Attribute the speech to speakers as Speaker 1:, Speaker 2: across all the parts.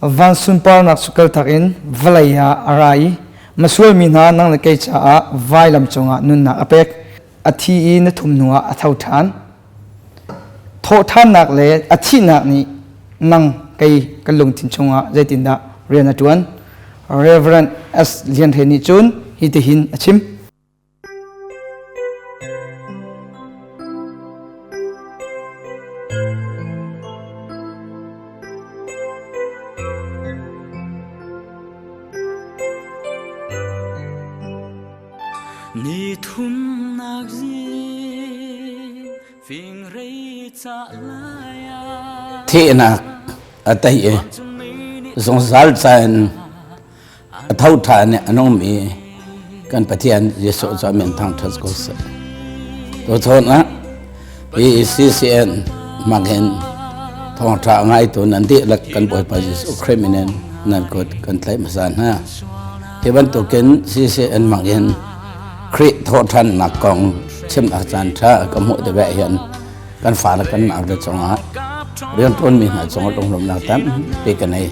Speaker 1: Van sunparnak cu kaltak in vawlei ah a ra i masual mi hna nang le kei caah vailam cungah nunnak a pek. A thi i na thum hnuah a tho ṭhan. Thawhṭhannak le a thihnak nih nang kei kan lungthin chungah zeitindah rian a ṭuan? Reverend S. Lian Hre nih cun hitihin a chim.
Speaker 2: Ni thumnak zing fingrei ca lai ah
Speaker 3: Thihnak a tei i zungzal ca in a tho ṭhan i a nungmi kan Pathian Jesuh cu a min thangṭhat ko seh. Tuchun ah hi CCN hmang hin thawngṭha a ngaitu nan dihlak kan Bawipa Jesuh Khrih min in nan kut kan tlaih hmasa hna. Hi bantukin CCN hmang in Khrih thawhṭhannak kong chimnak caan ṭha ka hmuh tikah hin kan fale kan naule cungah rianṭuanmi hna cungah lunglawmhnak tampi ka nei.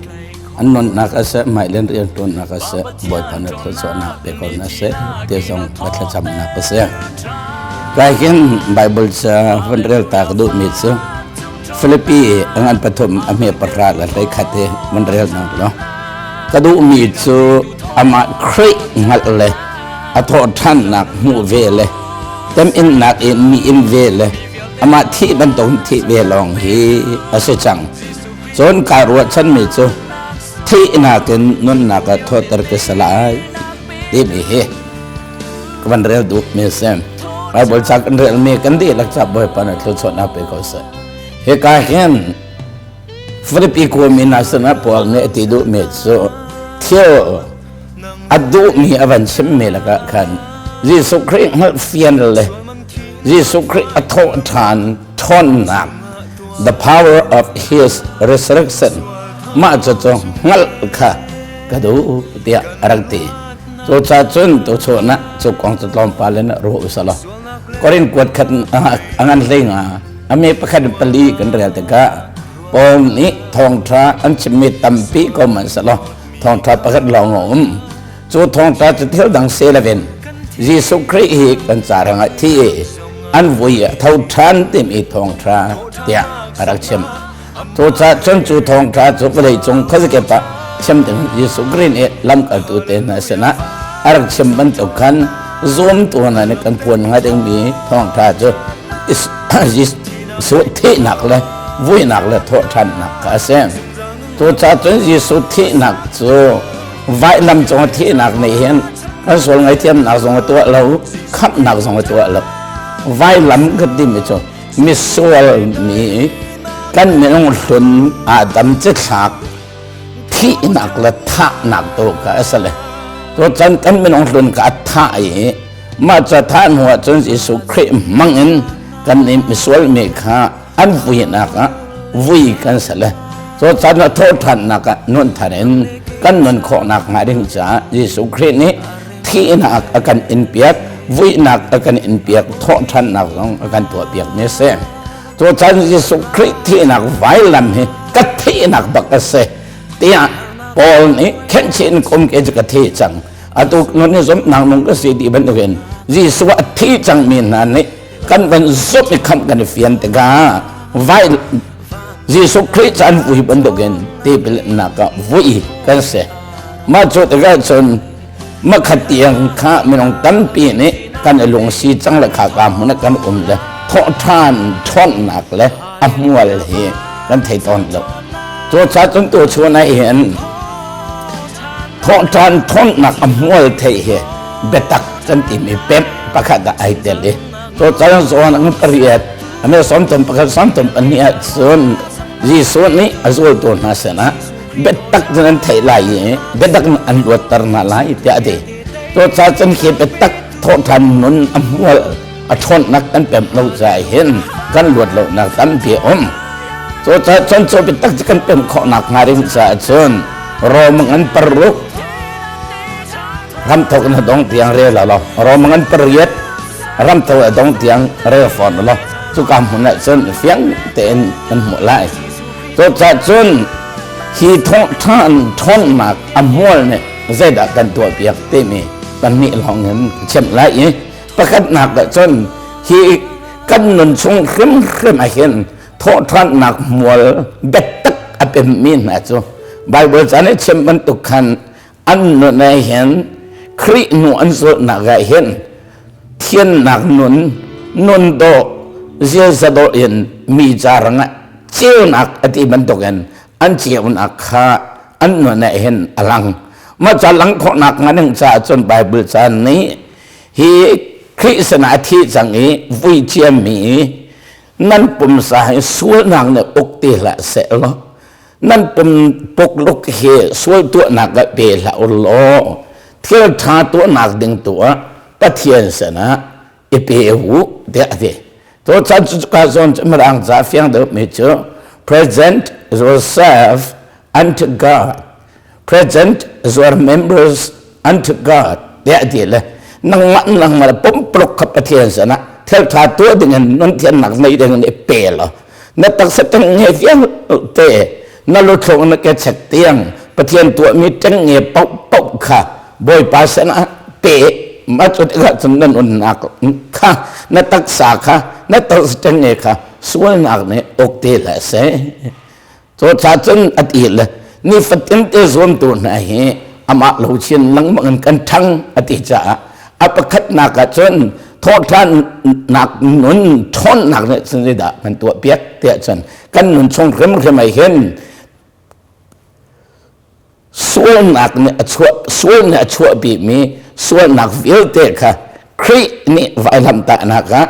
Speaker 3: An nunnak a seh, hmailei rianṭuannak a seh, Bawipa nih thluachuahnak pe ko hna seh ti zong ka thlacamnak a si. Kai hin Bible ca van rel ta ka duhmi cu Filipi a ngan pathum a hme pahra le hlei khat hi van rel nak law ka duhmi cu amah Khrih hngalh le a thawhṭhannak hmuh ve le teminnak in mi in ve le amah thih bantukin thih ve lawng hi a si cang. Cun kaa ruahchanmi cu thihnak in nunnak ah thawtter ka si lai timi hi ka van rel duhmi a si. Bible ca kan relmi kan dihlak ca Bawipa nih thluachuahnak pe ko seh. Hika hin Filipi khuami hna sinah Paul nih a ti duhmi cu thil a duhmi a van chimmi lakah khan Jesuh Khrih hngalhfian le Jesuh Khrih a thawh ṭhan ṭhawnnak the power of his resurrection mah cucu hngalh kha ka duh tiah a rak ti. Cucaah cun tuchun ah cu kong cu tlawmpal in ruah u selaw Korin kuat khat a ngan hlei nga a mi pakhat in pali kan rel tikah Paul nih thawngṭha an chimmi tampi ko hmanh selaw thawngṭha pakhat lawng a um. Cu thawngṭha cu thil dang si loin Jesuh Khrih hi kan ca rangah thi i an vui a tho ṭhan timi thawngṭha tiah a rak chim. Cucaah cun cu thawngṭha cu vawleicung khuazakip ah chim ding Jesuh Khrih nih lamkaltu te hna sinah a rak chim bantuk khan zumtu hna nih kan phuan hnga dingmi thawngṭha cu Jesuh thihnak le vuinak le thawhṭhannak kha a si. Cucaah cun Jesuh thihnak cu vailam cung a thihnak nih hin kan sual ngaihthiamnak zong a tuah lo, khamhnak zong a tuah lo. Vailam kan timi cu misual mi kan minung hlun Adam cithlak thihnak le thahnak tu kha a si le. Tuchan kan minung hlun kha a thah i mah cu thah hnu ah cun Jesuh Khrih hmang in kan misual mi kha an vuinak ah vui kan si le cu caan ah thawhṭhannak ah nun thar in kan nun khawhnak hnga ding caah Jesuh Khrih nih thihnak a kan inpiak vuinak a kan inpiak thawhṭhannak zong a kan tuahpiak mi a si. Cu caan Jesuh Khrih thihnak vailam hi ka thihnak bak a si tiah Paul nih khenhchih in kum ke cu ka thi cang atu nun hi zumhnak nung ka si ti bantukin Jesuh a thi cangmi hna nih kan van zumh i khamh kan i fian tikah vai Jesuh Khrih cu an vui bantukin tipilnak ah vui kan si. Mah cu tikah cun makhat tiang kha minung tampi nih kan i lungsi cang le kha ka hmun ah kan um le thawhṭhan ṭhawnnak le a hmual hi kan thei tawn lo. Cucaah cun tuchun ah hin thawhṭhan ṭhawnnak a hmual theih hi biatak kan timi pemh pakhat ah ai tel i cucaah zawn ang pariat ame sawmthum pakhat sawmthum pahnih ah cun Jesuh nih a zultu hna sinah biatak cun an theih lai i biatak in an luatter hna lai tiah a ti. Cucaah cun khi biatak thawhṭhan nun a hmual a ṭhawnnak kan pemh lo caah hin kan luat lonak tampi a um. Cucaah cun cu biatak cu kan pemh khawhnak hnga ding caah cun Rom ngan paruk ramthok in a dong tiang rel law Rom ngan pariat ramtho a dong tiang rel fawn law cuka hmun ah cun fiang tein kan hmuh lai. Cucaah cun Hi thawngṭhan ṭhawnnak a hmual nih zeidah kan tuahpiak timi pahnih lawng in ka chimh lai i pakhatnak ah cun hi kan nun chung hrimhrim ah hin thawhṭhannak hmual biatak a pemmi hna cu Baibal ca nih chim bantuk khan an nun ah hin Khrih hnu an zulhnak ah hin thiannak nun nun dawh ziaza dawh in mi ca rangah ceunak a ti bantukin an ceunak kha an nun ah hin a lang. Mah ca lang khawhnak ngan caah cun Bible ca nih hi Khrih sinah a thi cang i vui ciami nan pumsa hi sualnak nih uk ti hlah seh law nan pum pukluk hi sual tuahnak ah pe hlah u law thil ṭha tuahnak ding tu ah Pathian sinah i pe u tiah a ti. To chan cu ka zawn cu mirang ca fiang deuh mi cu present yourself unto God, present your members unto God tiah a ti le nangmah nangmah pumpuluk kha Pathian sinah thil ṭha tuah dingin nun thiannak nei dingin i pe law na taksa ṭengnge vialte na luthlung na ke chek tiang Pathian tuahmi ṭengnge paohpaoh kha Bawipa sinah pe. Mah cu tikah cun na nunnak kha, na taksa kha, na taksa ṭengnge kha sualnak nih uk ti hlah seh. Cu ca cun a ti le nifatin te zuamtu hna hi amah lo chin lengmang in kan ṭhang a ti caah a pakhatnak ah cun thawhṭhannak nun ṭhawnnak nih cun zeidah kan tuahpiak tiah cun kan nun chung hrimhrim ah hin sualnak nih a chuah sual nih a chuahpimi sualnak vialte kha Khrih nih vailamtahnak ah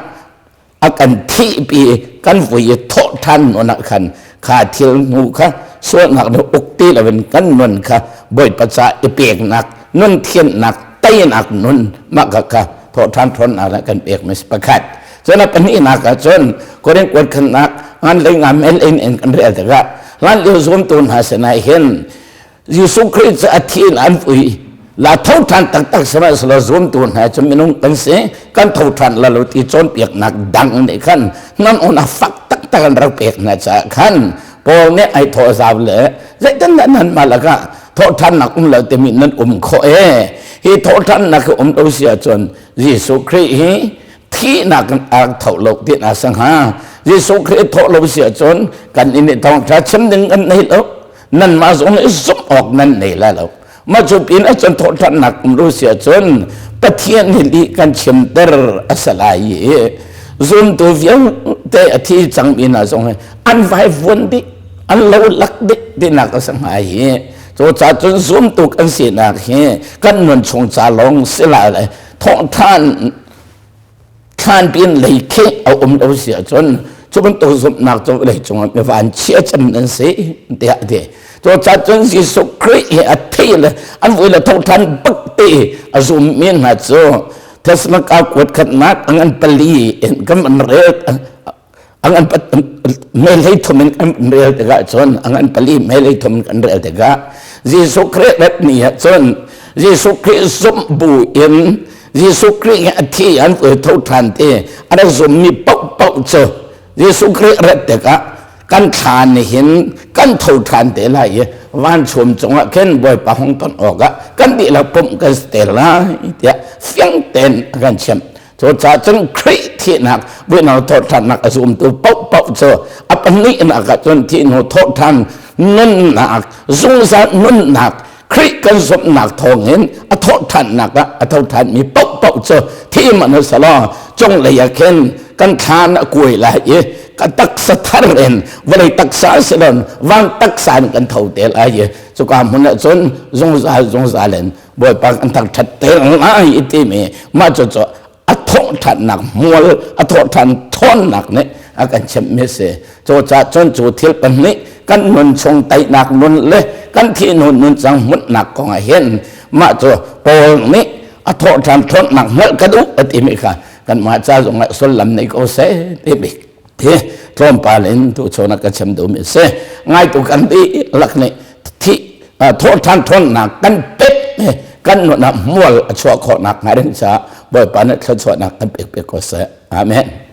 Speaker 3: a kan thihpi kan vui i thawh ṭhan nun ah khan kha thil hnu kha sualnak nih uk ti loin kan nun kha Bawipa ca i peknak nun thiannak teinak nun mah kha kha thawh ṭhan ṭhawnnak le kan pek mi pakhat. Cun a pahnihnak ah cun Korin kuat khannak ngan lei nga mel in in kan rel tikah hlan lio zuamtu hna sinah hin Jesuh Khrih cu a thi in an vui la tho ṭhan taktak sihmanhsehlaw zumtu hna cu minung kan si, kan tho ṭhan la lo ti cawnpiaknak dang nih khan nan on a fak taktak an rak pek hna caah khan Paul nih ai thawh zau le zeitindah nanmah lakah thawhṭhannak um lo timi nan um khawh e? Hi thawhṭhannak hi um lo si ahcun Jesuh Khrih hi thihnak in a rak tho lo ti na sa hnga. Jesuh Khrih thawh lo si ahcun kan inn i thawngṭha chim ding kan nei lo, nanmah zong nih zumh awk nan nei lai lo. Mah cu pin ahcun thawhṭhannak um lo si ahcun Pathian nih lih kan chimter a si lai i zumtu vialte a thi cangmi hna zong hi an vaivuan dih, an lo lak dih tinak a si hnga hi. Cu ca cun zumtu kan sinak hi kan nun chung ca lawng si lai le thawhṭhan thlan pin lei khi a um lo si ahcun cu bantuk zumhnak cu vawlei cungah mi van chia cem nan si tiah a ti. Cu ca cun Jesuh Khrih hi a thei le an vui le thawhṭhan bak te a zummi hna cu Thessalonika kuat khatnak a ngan pali in kan van rel, a ngan mei thum in kan rel tikah cun, a ngan pali mei thum in kan rel tikah Jesuh Khrih rat ni ah cun Jesuh Khrih zumh bu in Jesuh Khrih hi a thi an vui tho ṭhan ti a rak zummi paohpaoh cu Jesuh Khrih rat tikah kan thla nih hin kan tho ṭhan te lai i vanchum cungah khin Bawipa hung ton awkah kan dihlak pumh kan si te lai tiah fiang tein a kan chimh. Cucaah cun Khrih thihnak vuino thawhṭhannak a zumtu paohpaoh cu a pahnihnak ah cun thih hnu thawhṭhan nunnak, zungzal nunnak, Khrih kan zumhnak thawngin a thawhṭhannak ah a thoṭhanmi paohpaoh cu thi hmanh u selaw cunglei ah khin kan thlan a kuai lai i ka taksa thar in vawlei taksa si loin van taksa in kan tho te lai i cuka hmun ah cun zungzal zungzal in Bawipa kan thangṭhat te lai timi mah cucu a thawhṭhannak hmual, a thawhṭhan ṭhawnnak nih a kan chimhmi a si. Cucaah cun cu thil pahnih, kan nun chung teinak nun le kan thih hnu nuncang hmunhnak kong ah hin mah cu Paul nih a thawhṭhan ṭhawnnak hngalh ka duh a timi kha kanmah ca zongah sullam nei ko seh timi hi tlawmpal in tuchun ah ka chim duhmi a si. Ngaitu kan dihlak nih thih thawhṭhan ṭhawnnak kan pek kan nun ah hmual a chuah khawhnak hnga ding caah Bawipa nih thluachuahnak kan pek piak ko seh. Amen.